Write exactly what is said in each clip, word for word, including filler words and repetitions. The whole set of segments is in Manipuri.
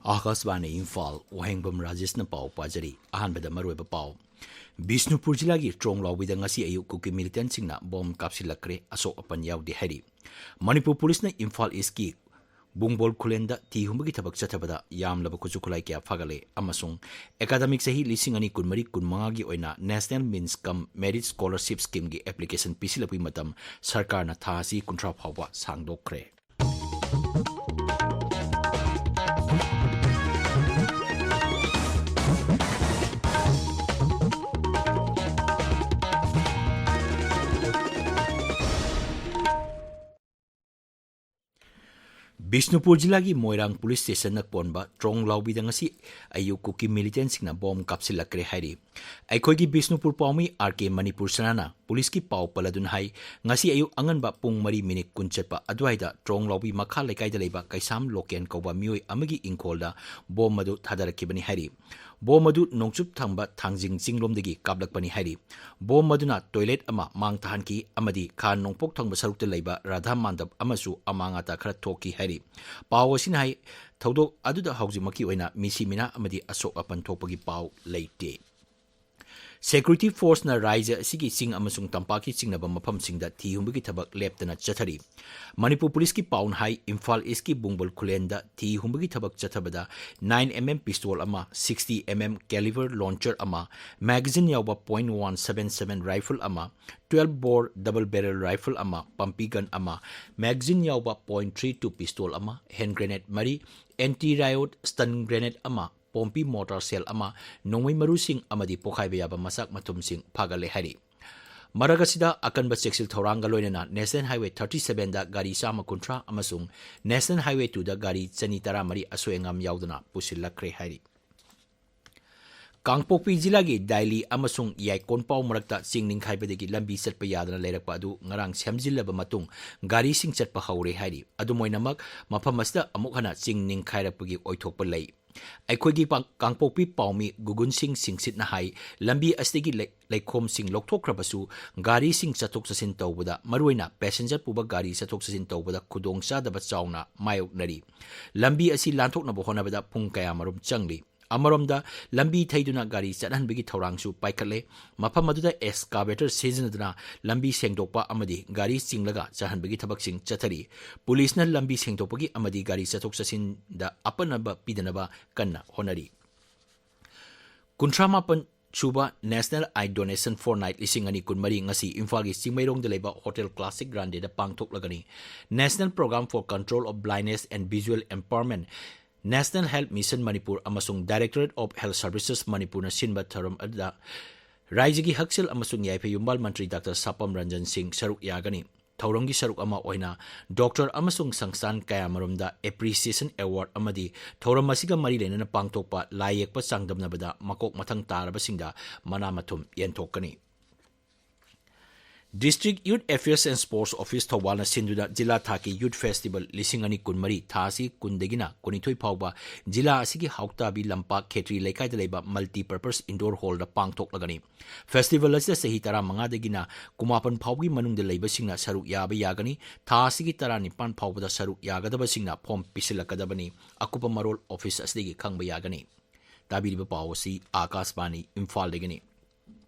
ꯑꯥꯀꯥꯁꯕꯥꯅꯤ ꯏꯝꯐꯥꯜ, ꯋꯥꯍꯦꯡꯕꯝ ꯔꯥꯖꯦꯁꯅ ꯄꯥꯎ ꯄꯥꯖꯔꯤ꯫ ꯑꯍꯥꯟꯕꯗ ꯃꯔꯨꯑꯣꯏꯕ ꯄꯥꯎ꯫ ꯕꯤꯁꯅꯨꯄꯨꯔ ꯖꯤꯂꯥꯒꯤ ꯇ꯭ꯔꯣꯡꯂꯥꯎꯕꯤꯗ ꯉꯁꯤ ꯑꯌꯨꯛ ꯀꯨꯀꯤ ꯃꯤꯂꯤꯇꯦꯟꯁꯤꯡꯅ ꯕꯣꯝ ꯀꯥꯞꯁꯤꯜꯂꯛꯈ꯭ꯔꯦ, ꯑꯁꯣꯛ ꯑꯄꯟ ꯌꯥꯎꯗꯦ ꯍꯥꯏꯔꯤ꯫ ꯃꯅꯤꯄꯨꯔ ꯄꯨꯂꯤꯁꯅ ꯏꯝꯐꯥꯜ ꯏꯁꯀꯤ ꯕꯨꯡꯕꯣꯜ ꯈꯨꯂꯦꯟꯗ ꯊꯤ ꯍꯨꯝꯕꯒꯤ ꯊꯕꯛ ꯆꯠꯊꯕꯗ ꯌꯥꯝꯂꯕ ꯈꯨꯠꯁꯨ ꯈꯨꯠꯂꯥꯏ ꯀꯌꯥ ꯐꯥꯒꯠꯂꯦ ꯑꯃꯁꯨꯡ ꯑꯦꯀꯥꯗꯃꯤꯛ ꯆꯍꯤ ꯂꯤꯁꯤꯡ ꯑꯅꯤ ꯀꯨꯟꯃꯔꯤ ꯀꯨꯟꯃꯉꯥꯒꯤ ꯑꯣꯏꯅ National Means cum Merit Scholarship Scheme ꯒꯤ application ꯄꯤꯁꯤꯜꯂꯛꯄꯒꯤ ꯃꯇꯝ ꯁꯔꯀꯥꯔꯅ ꯊꯥ ꯑꯁꯤ ꯀꯨꯟꯊ꯭ꯔꯥ ꯐꯥꯎꯕ ꯁꯥꯡꯗꯣꯛꯈ꯭ꯔꯦ꯫ ꯕꯤꯁꯅꯨꯄꯨꯔ ꯖꯤꯂꯥꯒꯤ ꯃꯣꯏꯔꯥꯡ ꯄꯨꯂꯤꯁ ꯁ꯭ꯇꯦꯁꯟꯅ ꯀꯣꯟꯕ ꯇ꯭ꯔꯣꯡꯂꯥꯎꯕꯤꯗ ꯉꯁꯤ ꯑꯌꯨꯛ ꯀꯨꯀꯤ ꯃꯤꯂꯤꯇꯦꯟꯁꯤꯡꯅ ꯕꯣꯝ ꯀꯥꯞꯁꯤꯜꯂꯛꯈ꯭ꯔꯦ ꯍꯥꯏꯔꯤ꯫ ꯑꯩꯈꯣꯏꯒꯤ ꯕꯤꯁꯅꯨꯄꯨꯔ ꯄꯥꯎꯃꯤ ꯑꯥꯔ ꯀꯦ ꯃꯅꯤꯄꯨꯔ ꯁꯅꯥꯅ ꯄꯨꯂꯤꯁꯀꯤ ꯄꯥꯎ ꯄꯜꯂꯗꯨꯅ ꯍꯥꯏ, ꯉꯁꯤ ꯑꯌꯨꯛ ꯑꯉꯟꯕ ꯄꯨꯡ ꯃꯔꯤ ꯃꯤꯅꯤꯠ ꯀꯨꯟ ꯆꯠꯄ ꯑꯗꯨꯋꯥꯏꯗ ꯇ꯭ꯔꯣꯡꯂꯥꯎꯕꯤ ꯃꯈꯥ ꯂꯩꯀꯥꯏꯗ ꯂꯩꯕ ꯀꯩꯁꯥꯝ ꯂꯣꯀꯦꯟ ꯀꯧꯕ ꯃꯤꯑꯣꯏ ꯑꯃꯒꯤ ꯏꯪꯈꯣꯜꯗ ꯕꯣꯝ ꯑꯗꯨ ꯊꯥꯗꯔꯛꯈꯤꯕꯅꯤ ꯍꯥꯏꯔꯤ꯫ ꯕꯣꯝ ꯑꯗꯨ ꯅꯣꯡꯆꯨꯞ ꯊꯪꯕ ꯊꯥꯡꯖꯤꯡ ꯆꯤꯡꯂꯣꯝꯗꯒꯤ ꯀꯥꯞꯂꯛꯄꯅꯤ ꯍꯥꯏꯔꯤ꯫ ꯕꯣꯝ ꯑꯗꯨꯅ ꯇꯣꯏꯂꯦꯠ ꯑꯃ ꯃꯥꯡ ꯊꯥꯍꯟꯈꯤ ꯑꯃꯗꯤ ꯈꯥ ꯅꯣꯡꯄꯣꯛ ꯊꯪꯕ ꯁꯔꯨꯛꯇ ꯂꯩꯕ ꯔꯥꯙꯥ ꯃꯥꯟꯗꯞ ꯑꯃꯁꯨ ꯑꯃꯥꯡ ꯑꯇꯥ ꯈꯔ ꯊꯣꯛꯈꯤ ꯍꯥꯏꯔꯤ꯫ ꯄꯥꯎ ꯑꯁꯤꯅ ꯍꯥꯏ, ꯊꯧꯗꯣꯛ ꯑꯗꯨꯗ ꯍꯧꯖꯤꯛꯃꯛꯀꯤ ꯑꯣꯏꯅ ꯃꯤꯁꯤ ꯃꯤꯅꯥ ꯑꯃꯗꯤ ꯑꯁꯣꯛ ꯑꯄꯟ ꯊꯣꯛꯄꯒꯤ ꯄꯥꯎ ꯂꯩꯇꯦ꯫ Security force ꯅ ꯔꯥꯏꯖ꯭ꯌ ꯑꯁꯤꯒꯤ ꯆꯤꯡ ꯑꯃꯁꯨꯡ ꯇꯝꯄꯥꯛꯀꯤ ꯆꯤꯡꯅꯕ ꯃꯐꯝꯁꯤꯡꯗ ꯊꯤ ꯍꯨꯝꯕꯒꯤ ꯊꯕꯛ ꯂꯦꯞꯇꯅ ꯆꯠꯊꯔꯤ꯫ ꯃꯅꯤꯄꯨꯔ ꯄꯨꯂꯤꯁꯀꯤ ꯄꯥꯎꯅ ꯍꯥꯏ, ꯏꯝꯐꯥꯜ ꯏꯁꯀꯤ ꯕꯨꯡꯕꯜ ꯈꯨꯂꯦꯟꯗ ꯊꯤ ꯍꯨꯝꯕꯒꯤ ꯊꯕꯛ ꯆꯠꯊꯕꯗ nine M M pistol ꯑꯃ, sixty M M caliber launcher ꯑꯃ, magazine ꯌꯥꯎꯕ point one seven seven rifle ꯑꯃ, twelve bore double barrel rifle ꯑꯃ, pumpy gun ꯑꯃ, magazine ꯌꯥꯎꯕ point three two pistol ꯑꯃ, hand grenade ꯃꯔꯤ, anti riot stun grenade ꯑꯃ, ꯄꯣꯝꯄꯤ mortar shell ꯑꯃ, ꯅꯣꯡꯃꯩ ꯃꯔꯨꯁꯤꯡ ꯑꯃꯗꯤ ꯄꯣꯈꯥꯏꯕ ꯌꯥꯕ ꯃꯆꯥꯛ ꯃꯊꯨꯝꯁꯤꯡ ꯐꯥꯒꯠꯂꯦ ꯍꯥꯏꯔꯤ꯫ ꯃꯔꯛ ꯑꯁꯤꯗ ꯑꯀꯟꯕ ꯆꯦꯛꯁꯤꯜ ꯊꯧꯔꯥꯡꯒ ꯂꯣꯏꯅꯅ National Highway thirty seven ꯗ ꯒꯥꯔꯤ ꯆꯥꯝꯃ ꯀꯨꯟꯊ꯭ꯔꯥ ꯑꯃꯁꯨꯡ National Highway two ꯗ ꯒꯥꯔꯤ ꯆꯅꯤ ꯇꯔꯥꯃꯔꯤ ꯑꯁꯣꯏ ꯑꯉꯥꯝ ꯌꯥꯎꯗꯅ ꯄꯨꯁꯤꯜꯂꯛꯈ꯭ꯔꯦ ꯍꯥꯏꯔꯤ꯫ ꯀꯥꯡꯄꯣꯛꯄꯤ ꯖꯤꯂꯥꯒꯤ ꯗꯥꯏꯂꯤ ꯑꯃꯁꯨꯡ ꯌꯥꯏꯀꯣꯟꯄꯥꯎ ꯃꯔꯛꯇ ꯆꯤꯡ ꯅꯤꯡꯈꯥꯏꯕꯗꯒꯤ ꯂꯝꯕꯤ ꯆꯠꯄ ꯌꯥꯗꯅ ꯂꯩꯔꯛꯄ ꯑꯗꯨ ꯉꯔꯥꯡ ꯁꯦꯝꯖꯤꯜꯂꯕ ꯃꯇꯨꯡ ꯒꯥꯔꯤꯁꯤꯡ ꯆꯠꯄ ꯍꯧꯔꯦ ꯍꯥꯏꯔꯤ꯫ ꯑꯗꯨꯝ ꯑꯣꯏꯅꯃꯛ, ꯃꯐꯝ ꯑꯁꯤꯗ ꯑꯃꯨꯛ ꯍꯟꯅ ꯆꯤꯡ ꯅꯤꯡꯈꯥꯏꯔꯛꯄꯒꯤ ꯑꯣꯏꯊꯣꯛꯄ ꯂꯩ꯫ ꯑꯩꯈꯣꯏꯒꯤ ꯄꯥꯡ-, ꯀꯥꯡꯄꯣꯛꯄꯤ ꯄꯥꯎꯃꯤ ꯒꯨꯒꯨꯟ ꯁꯤꯡ ꯁꯤꯡꯁꯤꯠꯅ ꯍꯥꯏ, ꯂꯝꯕꯤ ꯑꯁꯤꯗꯒꯤ ꯂꯩ-, ꯂꯩꯈꯣꯝꯁꯤꯡ ꯂꯧꯊꯣꯛꯈ꯭ꯔꯕꯁꯨ, ꯒꯥꯔꯤꯁꯤꯡ ꯆꯠꯊꯣꯛ ꯆꯠꯁꯤꯟ ꯇꯧꯕꯗ, ꯃꯔꯨꯑꯣꯏꯅ passenger ꯄꯨꯕ ꯒꯥꯔꯤ ꯆꯠꯊꯣꯛ ꯆꯠꯁꯤꯟ ꯇꯧꯕꯗ ꯈꯨꯗꯣꯡꯆꯥꯗꯕ ꯆꯥꯎꯅ ꯃꯥꯌꯣꯛꯅꯔꯤ꯫ ꯂꯝꯕꯤ ꯑꯁꯤ ꯂꯥꯟꯊꯣꯛꯅꯕ ꯍꯣꯠꯅꯕꯗ ꯄꯨꯡ ꯀꯌꯥꯃꯔꯨꯝ ꯆꯪꯂꯤ꯫ ꯑꯃꯔꯣꯝꯗ, ꯂꯝꯕꯤ ꯊꯩꯗꯨꯅ ꯒꯥꯔꯤ ꯆꯠꯍꯟꯕꯒꯤ ꯊꯧꯔꯥꯡꯁꯨ ꯄꯥꯏꯈꯠꯂꯦ꯫ ꯃꯐꯝ ꯑꯗꯨꯗ excavator ꯁꯤꯖꯤꯟꯅꯗꯨꯅ ꯂꯝꯕꯤ ꯁꯦꯡꯗꯣꯛꯄ ꯑꯃꯗꯤ ꯒꯥꯔꯤ ꯆꯤꯡꯂꯒ ꯆꯠꯍꯟꯕꯒꯤ ꯊꯕꯛꯁꯤꯡ ꯆꯠꯊꯔꯤ꯫ ꯄꯨꯂꯤꯁꯅ ꯂꯝꯕꯤ ꯁꯦꯡꯗꯣꯛꯄꯒꯤ ꯑꯃꯗꯤ ꯒꯥꯔꯤ ꯆꯠꯊꯣꯛ ꯆꯠꯁꯤꯟꯗ ꯑꯄꯟꯅꯕ ꯄꯤꯗꯅꯕ ꯀꯟꯅ ꯍꯣꯠꯅꯔꯤ꯫ ꯀꯨꯟꯊ꯭ꯔꯥ ꯃꯥꯄꯟ ꯁꯨꯕ National Eye Donation Fortnight ꯂꯤꯁꯤꯡ ꯑꯅꯤ ꯀꯨꯟꯃꯔꯤ ꯉꯁꯤ ꯏꯝꯐꯥꯜꯒꯤ ꯆꯤꯡꯃꯩꯔꯣꯡꯗ ꯂꯩꯕ Hotel Classic Grande the ꯄꯥꯡꯊꯣꯛꯂꯒꯅꯤ꯫ National Program for Control of Blindness and Visual Impairment, National Health Mission Manipur ꯑꯃꯁꯨꯡ Directorate of Health Services ꯃꯅꯤꯄꯨꯔꯅ ꯁꯤꯟꯕ ꯊꯧꯔꯝ ꯑꯗꯨꯗ ꯔꯥꯏꯖ꯭ꯌꯒꯤ ꯍꯛꯁꯦꯜ ꯑꯃꯁꯨꯡ ꯌꯥꯏꯐ ꯌꯨꯝꯕꯥꯜ ꯃꯟꯇ꯭ꯔꯤ ꯗꯥꯛꯇꯔ ꯁꯥꯄꯝ ꯔꯟꯖꯟ ꯁꯤꯡ ꯁꯔꯨꯛ ꯌꯥꯒꯅꯤ꯫ ꯊꯧꯔꯝꯒꯤ ꯁꯔꯨꯛ ꯑꯃ ꯑꯣꯏꯅ ꯗꯣꯛꯇꯔ ꯑꯃꯁꯨꯡ ꯁꯪꯁꯊꯥꯟ ꯀꯌꯥꯃꯔꯨꯝꯗ Appreciation Award ꯑꯃꯗꯤ ꯊꯧꯔꯝ ꯑꯁꯤꯒ ꯃꯔꯤ ꯂꯩꯅꯅ ꯄꯥꯡꯊꯣꯛꯄ ꯂꯥꯏ ꯌꯦꯛꯄ ꯆꯥꯡꯗꯝꯅꯕꯗ ꯃꯀꯣꯛ ꯃꯊꯪ ꯇꯥꯔꯕꯁꯤꯡꯗ ꯃꯅꯥ ꯃꯊꯨꯝ ꯌꯦꯟꯊꯣꯛꯀꯅꯤ꯫ District Youth Affairs and Sports Office ꯊꯧꯕꯥꯜꯅ ꯁꯤꯟꯗꯨꯅ ꯖꯤꯂꯥ ꯊꯥꯛꯀꯤ Youth Festival ꯂꯤꯁꯤꯡ ꯑꯅꯤ ꯀꯨꯟꯃꯔꯤ ꯊꯥ ꯑꯁꯤ ꯀꯨꯟꯗꯒꯤꯅ ꯀꯨꯟꯅꯤꯊꯣꯏ ꯐꯥꯎꯕ ꯖꯤꯂꯥ ꯑꯁꯤꯒꯤ ꯍꯥꯎꯇꯥꯕꯤ ꯂꯝꯄꯥꯛ ꯈꯦꯇ꯭ꯔꯤ ꯂꯩꯀꯥꯏꯗ ꯂꯩꯕ Multipurpose Indoor Hall ꯗ ꯄꯥꯡꯊꯣꯛꯂꯒꯅꯤ꯫ Festival ꯑꯁꯤꯗ ꯆꯍꯤ ꯇꯔꯥꯃꯉꯥꯗꯒꯤꯅ ꯀꯨꯟꯃꯥꯄꯟ ꯐꯥꯎꯕꯒꯤ ꯃꯅꯨꯡꯗ ꯂꯩꯕꯁꯤꯡꯅ ꯁꯔꯨꯛ ꯌꯥꯕ ꯌꯥꯒꯅꯤ꯫ ꯊꯥ ꯑꯁꯤꯒꯤ ꯇꯔꯥꯅꯤꯄꯥꯟ ꯐꯥꯎꯕꯗ ꯁꯔꯨꯛ ꯌꯥꯒꯗꯕꯁꯤꯡꯅ form ꯄꯤꯁꯤꯜꯂꯛꯀꯗꯕꯅꯤ꯫ ꯑꯀꯨꯞꯄ ꯃꯔꯣꯜ office ꯑꯁꯤꯗꯒꯤ ꯈꯪꯕ ꯌꯥꯒꯅꯤ꯫ ꯇꯥꯕꯤꯔꯤꯕ ꯄꯥꯎ ꯑꯁꯤ ꯑꯥꯀꯥꯁꯕꯥꯅꯤ ꯏꯝꯐꯥꯜꯗꯒꯤꯅꯤ꯫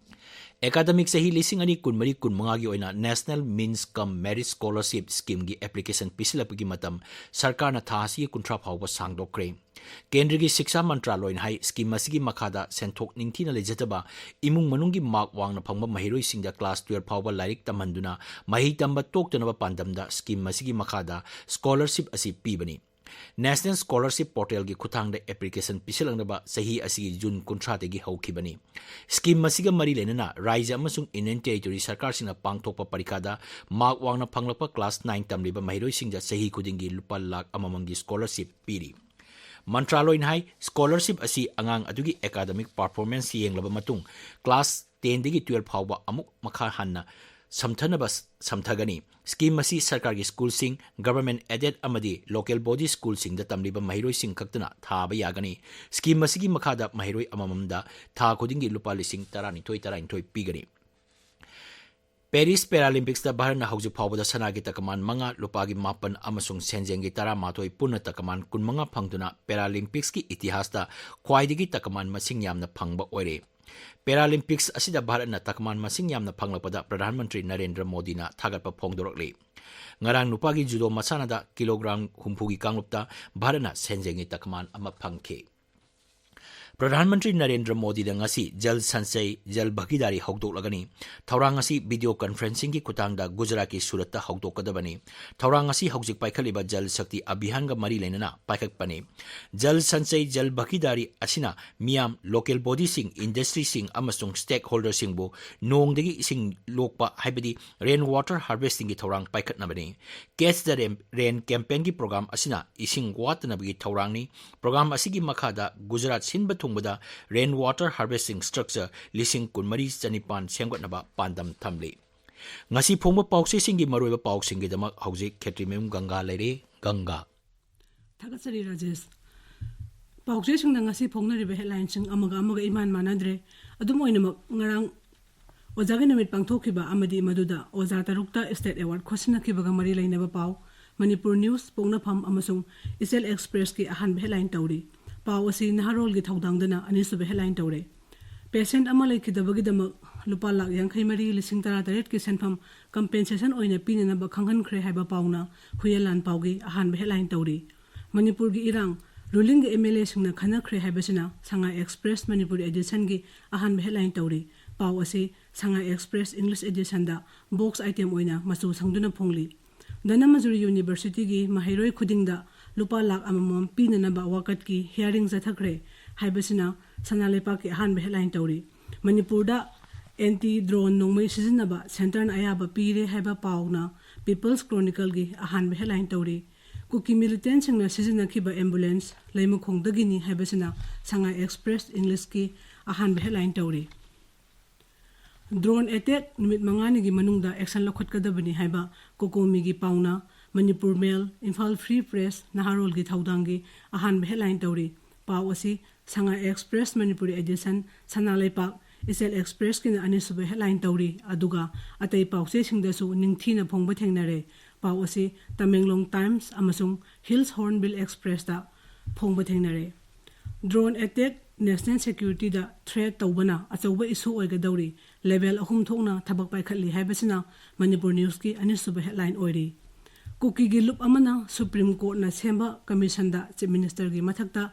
Academic ꯆꯍꯤ ꯂꯤꯁꯤꯡ ꯑꯅꯤ ꯀꯨꯟꯃꯔꯤ ꯀꯨꯟꯃꯉꯥꯒꯤ ꯑꯣꯏꯅ National Means cum Merit Scholarship Scheme ꯒꯤ application ꯄꯤꯁꯤꯜꯂꯛꯄꯒꯤ ꯃꯇꯝ ꯁꯔꯀꯥꯔꯅ ꯊꯥ ꯑꯁꯤꯒꯤ ꯀꯨꯟꯊ꯭ꯔꯥ ꯐꯥꯎꯕ ꯁꯥꯡꯗꯣꯛꯈ꯭ꯔꯦ꯫ ꯀꯦꯟꯗ꯭ꯔꯒꯤ ꯁꯤꯛꯁꯥ ꯃꯟꯇ꯭ꯔꯥꯂꯣꯏꯅ ꯍꯥꯏ, scheme ꯑꯁꯤꯒꯤ ꯃꯈꯥꯗ ꯁꯦꯟꯊꯣꯛ ꯅꯤꯡꯊꯤꯅ ꯂꯩꯖꯗꯕ ꯏꯃꯨꯡ ꯃꯅꯨꯡꯒꯤ mark ꯋꯥꯡꯅ ꯐꯪꯕ ꯃꯍꯩꯔꯣꯏꯁꯤꯡꯗ class twelve ꯐꯥꯎꯕ ꯂꯥꯏꯔꯤꯛ ꯇꯝꯍꯟꯗꯨꯅ ꯃꯍꯩ ꯇꯝꯕ ꯇꯣꯛꯇꯅꯕ ꯄꯥꯟꯗꯝꯗ scheme ꯑꯁꯤꯒꯤ ꯃꯈꯥꯗ scholarship ꯑꯁꯤ ꯄꯤꯕꯅꯤ꯫ National Scholarship Portal ꯒꯤ ꯈꯨꯠꯊꯥꯡꯗ application ꯄꯤꯁꯤꯜꯂꯛꯅꯕ ꯆꯍꯤ ꯑꯁꯤꯒꯤ ꯖꯨꯟ ꯀꯨꯟꯊ꯭ꯔꯥꯗꯒꯤ ꯍꯧꯈꯤꯕꯅꯤ꯫ Scheme ꯑꯁꯤꯒ ꯃꯔꯤ ꯂꯩꯅꯅ ꯔꯥꯏꯖ꯭ꯌ ꯑꯃꯁꯨꯡ Union Territory ꯁꯔꯀꯥꯔꯁꯤꯡꯅ ꯄꯥꯡꯊꯣꯛꯄ ꯄꯔꯤꯈꯥꯗ mark ꯋꯥꯡꯅ ꯐꯪꯂꯛꯄ class nine ꯇꯝꯂꯤꯕ ꯃꯍꯩꯔꯣꯏꯁꯤꯡꯗ ꯆꯍꯤ ꯈꯨꯗꯤꯡꯒꯤ ꯂꯨꯄꯥ ꯂꯥꯈ ꯑꯃꯃꯝꯒꯤ scholarship ꯄꯤꯔꯤ꯫ ꯃꯟꯇ꯭ꯔꯥꯂꯣꯏꯅ ꯍꯥꯏ, scholarship ꯑꯁꯤ ꯑꯉꯥꯡ ꯑꯗꯨꯒꯤ academic performance ꯌꯦꯡꯂꯕ ꯃꯇꯨꯡ class ten ꯗꯒꯤ twelve ꯐꯥꯎꯕ ꯑꯃꯨꯛ ꯃꯈꯥ ꯍꯟꯅ ꯁꯝꯊꯅꯕ ꯁꯝꯊꯒꯅꯤ꯫ ꯁ꯭ꯀꯤꯝ ꯑꯁꯤ ꯁꯔꯀꯥꯔꯒꯤ ꯁ꯭ꯀꯨꯜꯁꯤꯡ, ꯒꯚꯔꯟꯃꯦꯟꯠ ꯑꯦꯗꯦꯗ ꯑꯃꯗꯤ ꯂꯣꯀꯦꯜ ꯕꯣꯗꯤ ꯁ꯭ꯀꯨꯜꯁꯤꯡꯗ ꯇꯝꯂꯤꯕ ꯃꯍꯩꯔꯣꯏꯁꯤꯡ ꯈꯛꯇꯅ ꯊꯥꯕ ꯌꯥꯒꯅꯤ꯫ ꯁ꯭ꯀꯤꯝ ꯑꯁꯤꯒꯤ ꯃꯈꯥꯗ ꯃꯍꯩꯔꯣꯏ ꯑꯃꯃꯝꯗ ꯊꯥ ꯈꯨꯗꯤꯡꯒꯤ ꯂꯨꯄꯥ ꯂꯤꯁꯤꯡ ꯇꯔꯥꯅꯤꯊꯣꯏ ꯇꯔꯥꯅꯤꯊꯣꯏ ꯄꯤꯒꯅꯤ꯫ ꯄꯦꯔꯤꯁ ꯄꯦꯔꯥꯂꯤꯝꯄꯤꯛꯁꯇ ꯚꯥꯔꯠꯅ ꯍꯧꯖꯤꯛ ꯐꯥꯎꯕꯗ ꯁꯅꯥꯒꯤ ꯇꯀꯃꯥꯟ ꯃꯉꯥ, ꯂꯨꯄꯥꯒꯤ ꯃꯥꯄꯟ ꯑꯃꯁꯨꯡ ꯁꯦꯟꯖꯦꯡꯒꯤ ꯇꯔꯥꯃꯥꯊꯣꯏ, ꯄꯨꯟꯅ ꯇꯀꯃꯥꯟ ꯀꯨꯟꯃꯉꯥ ꯐꯪꯗꯨꯅ ꯄꯦꯔꯥꯂꯤꯝꯄꯤꯛꯁꯀꯤ ꯏꯇꯤꯍꯥꯁꯇ ꯈ꯭ꯋꯥꯏꯗꯒꯤ ꯇꯀꯃꯥꯟ ꯃꯁꯤꯡ ꯌꯥꯝꯅ ꯐꯪꯕ ꯑꯣꯏꯔꯦ꯫ ꯄꯦꯔꯥꯂꯤꯝꯄꯤꯛꯁ ꯑꯁꯤꯗ ꯚꯥꯔꯠꯅ ꯇꯀꯃꯥꯟ ꯃꯁꯤꯡ ꯌꯥꯝꯅ ꯐꯪꯂꯛꯄꯗ ꯄ꯭ꯔꯙꯥꯟ ꯃꯟꯇ꯭ꯔꯤ ꯅꯔꯦꯟꯗ꯭ꯔ ꯃꯣꯗꯤꯅ ꯊꯥꯒꯠꯄ ꯐꯣꯡꯗꯣꯔꯛꯂꯤ꯫ ꯉꯔꯥꯡ ꯅꯨꯄꯥꯒꯤ ꯖꯨꯗꯣ ꯃꯁꯥꯟꯅꯗ ꯀꯤꯂꯣꯒ꯭ꯔꯥꯝ ꯍꯨꯝꯐꯨꯒꯤ ꯀꯥꯡꯂꯨꯞꯇ ꯚꯥꯔꯠꯅ ꯁꯦꯟꯖꯦꯡꯒꯤ ꯇꯀꯃꯥꯟ ꯑꯃ ꯐꯪꯈꯤ꯫ ꯄ꯭ꯔꯙꯥꯟ ꯃꯟꯇ꯭ꯔꯤ ꯅꯔꯦꯟꯗ꯭ꯔ ꯃꯣꯗꯤꯅ ꯉꯁꯤ ꯖꯜ ꯁꯟꯆꯌ ꯖꯜ ꯚꯥꯒꯤꯗꯥꯔꯤ ꯍꯧꯗꯣꯛꯂꯒꯅꯤ꯫ ꯊꯧꯔꯥꯡ ꯑꯁꯤ ꯚꯤꯗꯤꯑꯣ ꯀꯟꯐꯔꯦꯟꯁꯤꯡꯒꯤ ꯈꯨꯠꯊꯥꯡꯗ ꯒꯨꯖꯔꯥꯠꯀꯤ ꯁꯨꯔꯠꯇ ꯍꯧꯗꯣꯛꯀꯗꯕꯅꯤ꯫ ꯊꯧꯔꯥꯡ ꯑꯁꯤ ꯍꯧꯖꯤꯛ ꯄꯥꯏꯈꯠꯂꯤꯕ ꯖꯜ ꯁꯛꯇꯤ ꯑꯚꯤꯌꯥꯟꯒ ꯃꯔꯤ ꯂꯩꯅꯅ ꯄꯥꯏꯈꯠꯄꯅꯤ꯫ ꯖꯜ ꯁꯟꯆꯌ ꯖꯜ ꯚꯥꯒꯤꯗꯥꯔꯤ ꯑꯁꯤꯅ ꯃꯤꯌꯥꯝ, ꯂꯣꯀꯦꯜ ꯕꯣꯗꯤꯁꯤꯡ, ꯏꯟꯗꯁꯇ꯭ꯔꯤꯁꯤꯡ ꯑꯃꯁꯨꯡ ꯁ꯭ꯇꯦꯛꯍꯣꯜꯗꯔꯁꯤꯡꯕꯨ ꯅꯣꯡꯗꯒꯤ ꯏꯁꯤꯡ ꯂꯣꯛꯄ, ꯍꯥꯏꯕꯗꯤ ꯔꯦꯟ ꯋꯥꯇꯔ ꯍꯥꯔꯚꯦꯁꯇꯤꯡꯒꯤ ꯊꯧꯔꯥꯡ ꯄꯥꯏꯈꯠꯅꯕꯅꯤ꯫ ꯀꯦꯠꯆ ꯗ ꯔꯦꯟ, ꯔꯦꯟ ꯀꯦꯝꯄꯦꯟꯒꯤ ꯄ꯭ꯔꯣꯒ꯭ꯔꯥꯝ ꯑꯁꯤꯅ ꯏꯁꯤꯡ ꯋꯥꯠꯇꯅꯕꯒꯤ ꯊꯧꯔꯥꯡꯅꯤ꯫ ꯄ꯭ꯔꯣꯒ꯭ꯔꯥꯝ ꯑꯁꯤꯒꯤ ꯃꯈꯥꯗ ꯒꯨꯖꯔꯥꯠ ꯁꯤꯟꯕ ꯊꯨꯡꯕꯗ ꯔꯦꯟ ꯋꯥꯇꯔ ꯍꯥꯔꯚꯦꯁꯇꯤꯡ ꯁ꯭ꯇ꯭ꯔꯛꯆꯔ ꯂꯤꯁꯤꯡ ꯀꯨꯟꯃꯔꯤ ꯆꯅꯤꯄꯥꯟ ꯁꯦꯝꯒꯠꯅꯕ ꯄꯥꯟꯗꯝ ꯊꯝꯂꯤ꯫ ꯉꯁꯤ ꯐꯣꯡꯕ ꯄꯥꯎꯆꯦꯁꯤꯡꯒꯤ ꯃꯔꯨꯑꯣꯏꯕ ꯄꯥꯎꯁꯤꯡꯒꯤꯗꯃꯛ ꯍꯧꯖꯤꯛ ꯈꯦꯇ꯭ꯔꯤꯃꯌꯨꯝ ꯒꯪꯒꯥ ꯂꯩꯔꯦ꯫ ꯒꯪꯒꯥ꯫ ꯊꯥꯒꯠꯆꯔꯤ ꯔꯥꯖꯦꯁ꯫ ꯄꯥꯎꯆꯦꯁꯤꯡꯗ ꯉꯁꯤ ꯐꯣꯡꯅꯔꯤꯕ ꯍꯦꯗꯂꯥꯏꯟꯁꯤꯡ ꯑꯃꯒ ꯑꯃꯒ ꯏꯃꯥꯟ ꯃꯥꯟꯅꯗ꯭ꯔꯦ꯫ ꯑꯗꯨꯝ ꯑꯣꯏꯅꯃꯛ, ꯉꯔꯥꯡ ꯑꯣꯖꯥꯒꯤ ꯅꯨꯃꯤꯠ ꯄꯥꯡꯊꯣꯛꯈꯤꯕ ꯑꯃꯗꯤ ꯃꯗꯨꯗ ꯑꯣꯖꯥ ꯇꯔꯨꯛꯇ ꯁ꯭ꯇꯦꯠ ꯑꯦꯋꯥꯔꯗ ꯈꯣꯠꯆꯤꯟꯅꯈꯤꯕꯒ ꯃꯔꯤ ꯂꯩꯅꯕ ꯄꯥꯎ, ꯃꯅꯤꯄꯨꯔ ꯅ꯭ꯌꯨꯁ, ꯄꯣꯛꯅꯐꯝ ꯑꯃꯁꯨꯡ ꯏꯆꯦꯜ ꯑꯦꯛꯁꯄ꯭ꯔꯦꯁꯀꯤ ꯑꯍꯥꯟꯕ ꯍꯦꯗꯂꯥꯏꯟ ꯇꯧꯔꯤ꯫ ꯄꯥꯎ ꯑꯁꯤ ꯅꯍꯥꯔꯣꯜꯒꯤ ꯊꯧꯗꯥꯡꯗꯅ ꯑꯅꯤꯁꯨꯕ ꯍꯦꯗꯂꯥꯏꯟ ꯇꯧꯔꯦ꯫ ꯄꯦꯁꯦꯟꯠ ꯑꯃ ꯂꯩꯈꯤꯗꯕꯒꯤꯗꯃꯛ ꯂꯨꯄꯥ ꯂꯥꯈ ꯌꯥꯡꯈꯩ ꯃꯔꯤ, ꯂꯤꯁꯤꯡ ꯇꯔꯥꯇꯔꯦꯠꯀꯤ ꯁꯦꯟꯐꯝ ꯀꯝꯄꯦꯟꯁꯦꯁꯟ ꯑꯣꯏꯅ ꯄꯤꯅꯅꯕ ꯈꯪꯍꯟꯈ꯭ꯔꯦ ꯍꯥꯏꯕ ꯄꯥꯎꯅ ꯍꯨꯏꯌꯦꯟ ꯂꯥꯟꯄꯥꯎꯒꯤ ꯑꯍꯥꯟꯕ ꯍꯦꯗꯂꯥꯏꯟ ꯇꯧꯔꯤ꯫ ꯃꯅꯤꯄꯨꯔꯒꯤ ꯏꯔꯥꯡ, ꯔꯨꯂꯤꯡꯒꯤ ꯑꯦꯝ ꯑꯦꯜ ꯑꯦꯁꯤꯡꯅ ꯈꯟꯅꯈ꯭ꯔꯦ ꯍꯥꯏꯕꯁꯤꯅ ꯁꯉꯥꯏ ꯑꯦꯛꯁꯄ꯭ꯔꯦꯁ ꯃꯅꯤꯄꯨꯔꯤ ꯑꯦꯗꯤꯁꯟꯒꯤ ꯑꯍꯥꯟꯕ ꯍꯦꯗꯂꯥꯏꯟ ꯇꯧꯔꯤ꯫ ꯄꯥꯎ ꯑꯁꯤ Sangai express English ꯑꯦꯗꯤꯁꯟꯗ box item ꯑꯣꯏꯅ ꯃꯆꯨ ꯁꯪꯗꯨꯅ ꯐꯣꯡꯂꯤ꯫ ꯙꯅꯃꯟꯖꯨꯔꯤ ꯌꯨꯅꯤꯚꯔꯁꯤꯇꯤꯒꯤ ꯃꯍꯩꯔꯣꯏ ꯈꯨꯗꯤꯡꯗ ꯂꯨꯄꯥ ꯂꯥꯈ ꯑꯃꯃꯝ ꯄꯤꯅꯅꯕ ꯋꯥꯀꯠꯀꯤ ꯍꯤꯌꯥꯔꯤꯡ ꯆꯠꯊꯈ꯭ꯔꯦ ꯍꯥꯏꯕꯁꯤꯅ ꯁꯅꯥ ꯂꯩꯄꯥꯛꯀꯤ ꯑꯍꯥꯟꯕ ꯍꯦꯗꯂꯥꯏꯟ ꯇꯧꯔꯤ꯫ ꯃꯅꯤꯄꯨꯔꯗ ꯑꯦꯟꯇꯤ ꯗ꯭ꯔꯣꯟ ꯅꯣꯡꯃꯩ ꯁꯤꯖꯤꯟꯅꯕ ꯁꯦꯟꯇꯔꯅ ꯑꯌꯥꯕ ꯄꯤꯔꯦ ꯍꯥꯏꯕ ꯄꯥꯎꯅ ꯄꯤꯄꯜꯁ ꯀ꯭ꯔꯣꯅꯤꯀꯜꯒꯤ ꯑꯍꯥꯟꯕ ꯍꯦꯗꯂꯥꯏꯟ ꯇꯧꯔꯤ꯫ ꯀꯨꯀꯤ ꯃꯤꯂꯤꯇꯦꯟꯁꯤꯡꯅ ꯁꯤꯖꯤꯟꯅꯈꯤꯕ ꯑꯦꯝꯕꯨꯂꯦꯟꯁ ꯂꯩꯃꯈꯣꯡꯗꯒꯤꯅꯤ ꯍꯥꯏꯕꯁꯤꯅ ꯁꯉꯥꯏ ꯑꯦꯛꯁꯄ꯭ꯔꯦꯁ ꯏꯪꯂꯤꯁꯀꯤ ꯑꯍꯥꯟꯕ ꯍꯦꯗꯂꯥꯏꯟ ꯇꯧꯔꯤ꯫ Drone attack ꯅꯨꯃꯤꯠ ꯃꯉꯥꯅꯤꯒꯤ ꯃꯅꯨꯡꯗ action ꯂꯧꯈꯠꯀꯗꯕꯅꯤ ꯍꯥꯏꯕ ꯀꯣꯀꯣꯃꯤꯒꯤ ꯄꯥꯎꯅ ꯃꯅꯤꯄꯨꯔ ꯃꯦꯜ, ꯏꯝꯐꯥꯜ ꯐ꯭ꯔꯤ ꯄ꯭ꯔꯦꯁ, ꯅꯍꯥꯔꯣꯜꯒꯤ ꯊꯧꯗꯥꯡꯒꯤ ꯑꯍꯥꯟꯕ headline ꯇꯧꯔꯤ꯫ ꯄꯥꯎ ꯑꯁꯤ ꯁꯉꯥꯏ ꯑꯦꯛꯁꯄ꯭ꯔꯦꯁ ꯃꯅꯤꯄꯨꯔꯤ edition, ꯁꯅꯥ ꯂꯩꯄꯥꯛ, ꯏꯆꯦꯜ ꯑꯦꯛꯁꯄ꯭ꯔꯦꯁꯀꯤꯅ ꯑꯅꯤꯁꯨꯕ headline ꯇꯧꯔꯤ꯫ ꯑꯗꯨꯒ ꯑꯇꯩ ꯄꯥꯎꯆꯦꯁꯤꯡꯗꯁꯨ ꯅꯤꯡꯊꯤꯅ ꯐꯣꯡꯕ ꯊꯦꯡꯅꯔꯦ꯫ ꯄꯥꯎ ꯑꯁꯤ ꯇꯃꯦꯡꯂꯣꯡ ꯇꯥꯏꯝꯁ ꯑꯃꯁꯨꯡ ꯍꯤꯜꯁ ꯍꯣꯔꯟꯕꯤꯜ ꯑꯦꯛꯁꯄ꯭ꯔꯦꯁꯇ ꯐꯣꯡꯕ ꯊꯦꯡꯅꯔꯦ꯫ Drone attack national security ꯗ threat ꯇꯧꯕꯅ ꯑꯆꯧꯕ issue ꯑꯣꯏꯒꯗꯧꯔꯤ꯫ Level ꯑꯍꯨꯝ ꯊꯣꯛꯅ ꯊꯕꯛ ꯄꯥꯏꯈꯠꯂꯤ ꯍꯥꯏꯕꯁꯤꯅ ꯃꯅꯤꯄꯨꯔ ꯅ꯭ꯌꯨꯁꯀꯤ ꯑꯅꯤꯁꯨꯕ headline ꯑꯣꯏꯔꯤ꯫ ꯀꯨꯀꯤꯒꯤ ꯂꯨꯞ ꯑꯃꯅ ꯁꯨꯄ꯭ꯔꯤꯝ ꯀꯣꯔꯠꯅ ꯁꯦꯝꯕ ꯀꯃꯤꯁꯟꯗ ꯆꯤꯐ ꯃꯤꯅꯤꯁꯇꯔꯒꯤ ꯃꯊꯛꯇ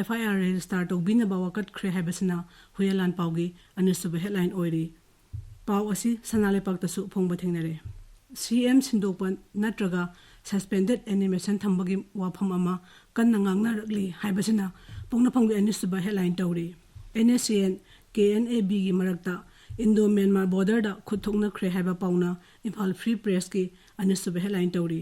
FIR register ꯇꯧꯕꯤꯅꯕ ꯋꯥꯀꯠꯈ꯭ꯔꯦ ꯍꯥꯏꯕꯁꯤꯅ ꯍꯨꯏꯌꯦꯟ ꯂꯥꯟꯄꯥꯎꯒꯤ ꯑꯅꯤꯁꯨꯕ headline ꯑꯣꯏꯔꯤ꯫ ꯄꯥꯎ ꯑꯁꯤ ꯁꯅꯥ ꯂꯩꯄꯥꯛꯇꯁꯨ ꯐꯣꯡꯕ ꯊꯦꯡꯅꯔꯦ꯫ CM ꯁꯤꯟꯗꯣꯛꯄ ꯅꯠꯇ꯭ꯔꯒ suspended animation ꯊꯝꯕꯒꯤ ꯋꯥꯐꯝ ꯑꯃ ꯀꯟꯅ ꯉꯥꯡꯅꯔꯛꯂꯤ ꯍꯥꯏꯕꯁꯤꯅ ꯄꯣꯛꯅꯐꯝꯒꯤ ꯑꯅꯤꯁꯨꯕ headline ꯇꯧꯔꯤ꯫ NSCN, KNA-B ꯒꯤ ꯃꯔꯛꯇ Indo Myanmar border ꯗ ꯈꯨꯠ ꯊꯣꯛꯅꯈ꯭ꯔꯦ ꯍꯥꯏꯕ ꯄꯥꯎꯅ ꯏꯝꯐꯥꯜ ꯐ꯭ꯔꯤ ꯄ꯭ꯔꯦꯁꯀꯤ ꯑꯅꯤꯁꯨꯕ headline ꯇꯧꯔꯤ꯫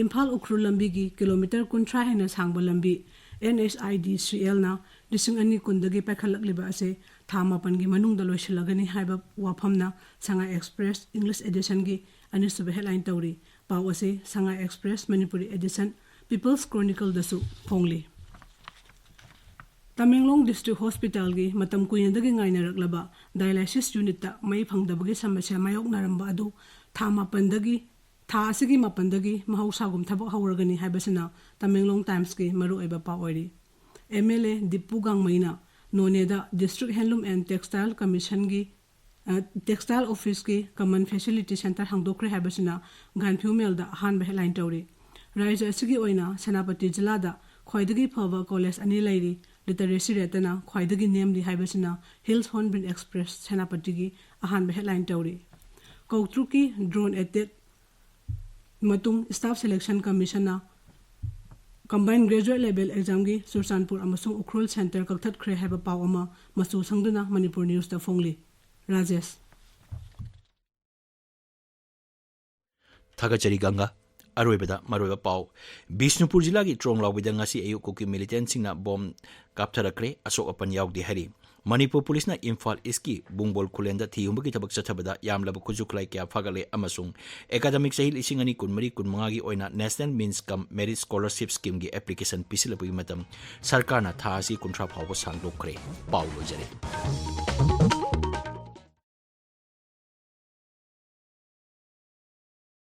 ꯏꯝꯐꯥꯜ ꯎꯈ꯭ꯔꯨꯜ ꯂꯝꯕꯤꯒꯤ ꯀꯤꯂꯣꯃꯤꯇꯔ ꯀꯨꯟꯊ꯭ꯔꯥ ꯍꯦꯟꯅ ꯁꯥꯡꯕ ꯂꯝꯕꯤ NHIDCL ꯅ ꯂꯤꯁꯤꯡ ꯑꯅꯤ ꯀꯨꯟꯗꯒꯤ ꯄꯥꯏꯈꯠꯂꯛꯂꯤꯕ ꯑꯁꯤ ꯊꯥ ꯃꯥꯄꯟꯒꯤ ꯃꯅꯨꯡꯗ ꯂꯣꯏꯁꯤꯜꯂꯒꯅꯤ ꯍꯥꯏꯕ ꯋꯥꯐꯝꯅ ꯁꯉꯥꯏ ꯑꯦꯛꯁꯄ꯭ꯔꯦꯁ English edition ꯒꯤ ꯑꯅꯤꯁꯨꯕ headline ꯇꯧꯔꯤ꯫ ꯄꯥꯎ ꯑꯁꯤ Sangai express Manipuri edition, People's Chronicle ꯗꯁꯨ ꯐꯣꯡꯂꯤ꯫ ꯇꯃꯦꯡꯂꯣꯡ ꯗꯤꯁꯇ꯭ꯔꯤꯛ ꯍꯣꯁꯄꯤꯇꯥꯜꯒꯤ ꯃꯇꯝ ꯀꯨꯏꯅꯗꯒꯤ ꯉꯥꯏꯅꯔꯛꯂꯕ dialysis unit ꯇ ꯃꯩ ꯐꯪꯗꯕꯒꯤ ꯁꯃꯁ꯭ꯌꯥ ꯃꯥꯌꯣꯛꯅꯔꯝꯕ ꯑꯗꯨ ꯊꯥ ꯃꯥꯄꯟꯗꯒꯤ, ꯊꯥ ꯑꯁꯤꯒꯤ ꯃꯥꯄꯟꯗꯒꯤ ꯃꯍꯧꯁꯥꯒꯨꯝ ꯊꯕꯛ ꯍꯧꯔꯒꯅꯤ ꯍꯥꯏꯕꯁꯤꯅ ꯇꯃꯦꯡꯂꯣꯡ ꯇꯥꯏꯝꯁꯀꯤ ꯃꯔꯨꯑꯣꯏꯕ ꯄꯥꯎ ꯑꯣꯏꯔꯤ꯫ MLA ꯗꯤꯄꯨ ꯒꯥꯡꯃꯩꯅ ꯅꯣꯅꯦꯗ District Handloom and Textile Commission ꯒꯤ, ꯑ, Textile Office ꯀꯤ common facility centre ꯍꯥꯡꯗꯣꯛꯈ꯭ꯔꯦ ꯍꯥꯏꯕꯁꯤꯅ ꯒꯥꯟꯐꯤꯌꯨ ꯃꯦꯜꯗ ꯑꯍꯥꯟꯕ headline ꯇꯧꯔꯤ꯫ ꯔꯥꯖ꯭ꯌ ꯑꯁꯤꯒꯤ ꯑꯣꯏꯅ ꯁꯦꯅꯥꯄꯇꯤ ꯖꯤꯂꯥꯗ ꯈ꯭ꯋꯥꯏꯗꯒꯤ ꯐꯕ ꯀꯣꯂꯦꯖ ꯑꯅꯤ ꯂꯩꯔꯤ꯫ Literacy rate ꯅ ꯈ꯭ꯋꯥꯏꯗꯒꯤ ꯅꯦꯝꯂꯤ ꯍꯥꯏꯕꯁꯤꯅ ꯍꯤꯜꯁ ꯍꯣꯔꯟꯕꯤꯜ ꯑꯦꯛꯁꯄ꯭ꯔꯦꯁ ꯁꯦꯅꯥꯄꯇꯤꯒꯤ ꯑꯍꯥꯟꯕ headline ꯇꯧꯔꯤ꯫ ꯀꯧꯇ꯭ꯔꯨꯛꯀꯤ drone attack ꯃꯇꯨꯡ staff selection commission ꯅ combined graduate level exam ꯒꯤ ꯆꯨꯔꯆꯥꯟꯄꯨꯔ ꯑꯃꯁꯨꯡ ꯎꯈ꯭ꯔꯨꯜ centre ꯀꯛꯊꯠꯈ꯭ꯔꯦ ꯍꯥꯏꯕ ꯄꯥꯎ ꯑꯃ ꯃꯆꯨ ꯁꯪꯗꯨꯅ ꯃꯅꯤꯄꯨꯔ ꯅ꯭ꯌꯨꯁꯇ ꯐꯣꯡꯂꯤ꯫ ꯔꯥꯖꯦꯁ꯫ ꯊꯥꯒꯠꯆꯔꯤ ꯒꯪꯒꯥ꯫ ꯑꯔꯣꯏꯕꯗ ꯃꯔꯨꯑꯣꯏꯕ ꯄꯥꯎ꯫ ꯕꯤꯁꯅꯨꯄꯨꯔ ꯖꯤꯂꯥꯒꯤ ꯇ꯭ꯔꯣꯡꯂꯥꯎꯕꯤꯗ ꯉꯁꯤ ꯑꯌꯨꯛ ꯀꯨꯀꯤ ꯃꯤꯂꯤꯇꯦꯟꯁꯤꯡꯅ ꯕꯣꯝ ꯀꯥꯞꯊꯔꯛꯈ꯭ꯔꯦ꯫ ꯑꯁꯣꯛ ꯑꯄꯟ ꯌꯥꯎꯗꯦ ꯍꯥꯏꯔꯤ꯫ ꯃꯅꯤꯄꯨꯔ ꯄꯨꯂꯤꯁꯅ ꯏꯝꯐꯥꯜ ꯏꯁꯀꯤ ꯕꯨꯡꯕꯣꯜ ꯈꯨꯂꯦꯟꯗ ꯊꯤ ꯍꯨꯝꯕꯒꯤ ꯊꯕꯛ ꯆꯠꯊꯕꯗ ꯌꯥꯝꯂꯕ ꯈꯨꯠꯁꯨ ꯈꯨꯠꯂꯥꯏ ꯀꯌꯥ ꯐꯥꯒꯠꯂꯦ ꯑꯃꯁꯨꯡ ꯑꯦꯀꯥꯗꯃꯤꯛ ꯆꯍꯤ ꯂꯤꯁꯤꯡ ꯑꯅꯤ ꯀꯨꯟꯃꯔꯤ ꯀꯨꯟꯃꯉꯥꯒꯤ ꯑꯣꯏꯅ National Means cum Merit Scholarship Schemeꯒꯤ application ꯄꯤꯁꯤꯜꯂꯛꯄꯒꯤ ꯃꯇꯝ ꯁꯔꯀꯥꯔꯅ ꯊꯥ ꯑꯁꯤ ꯀꯨꯟꯊ꯭ꯔꯥ ꯐꯥꯎꯕ ꯁꯥꯡꯗꯣꯛꯈ꯭ꯔꯦ꯫ ꯄꯥꯎ ꯂꯣꯏꯖꯔꯦ꯫